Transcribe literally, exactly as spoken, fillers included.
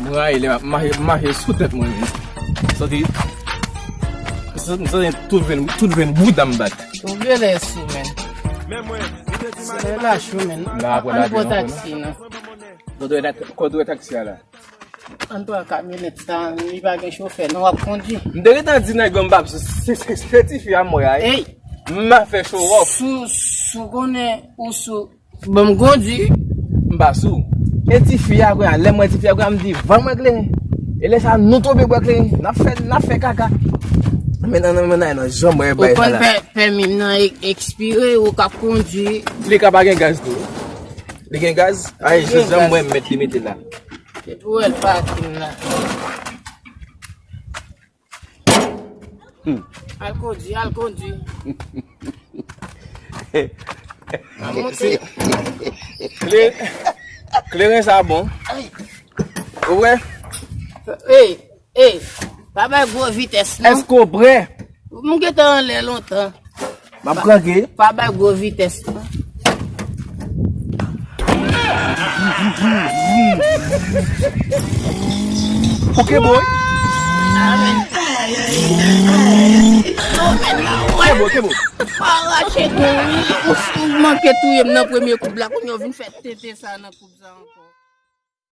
Mwen rayi lè m ap mache, mache sou tèt mwen menm. Santi, santi tout venn, tout venn bouda m bat. Ou genlè sou, menn. Se lè lach ou, menn. Ann pran taksi, non. Kote w wè taksi a la? Ann pran kamyonèt sa, li pa gen chofè, non, w ap kondui. M te gentan di nèg yo m p ap sou, se, se, se tifi a m wè a, wi. Ey! M ap fè show off. Sou, sou konnen ou sou. Ban m kondui. M pa sou. E tifi a, kounye a, lè m wè tifi a, kounye a, m di, "Vann mwen kleren." E lè sa, nou tonbe bwè kleren. N ap fè, n ap fè kaka. Men nan, nan, nan, nan, janm wè bay sa la. Ou konn pè, pèmi m nan e-, ekspire, ou k ap kondui. Li ka pa gen gaz tou. Li gen gaz? Ay, janm wè m mèt li mete la. Se pou wè l pakin la. Al kondui, al kondui. Al monte. Kle-, kleren sa bon. Ou wè? Ey, ey, pa bay gwo vitès, non. Èske w prè? M gentan anlè lontan. M ap kranke. Pa bay gwo vitès, non. Ok, boy. Ok, boy, ok, boy. Pa rache kou, wi. Ou, ou manke touye m nan premye koub la, kounye a w vin fè tenten sa nan koub sa ankò.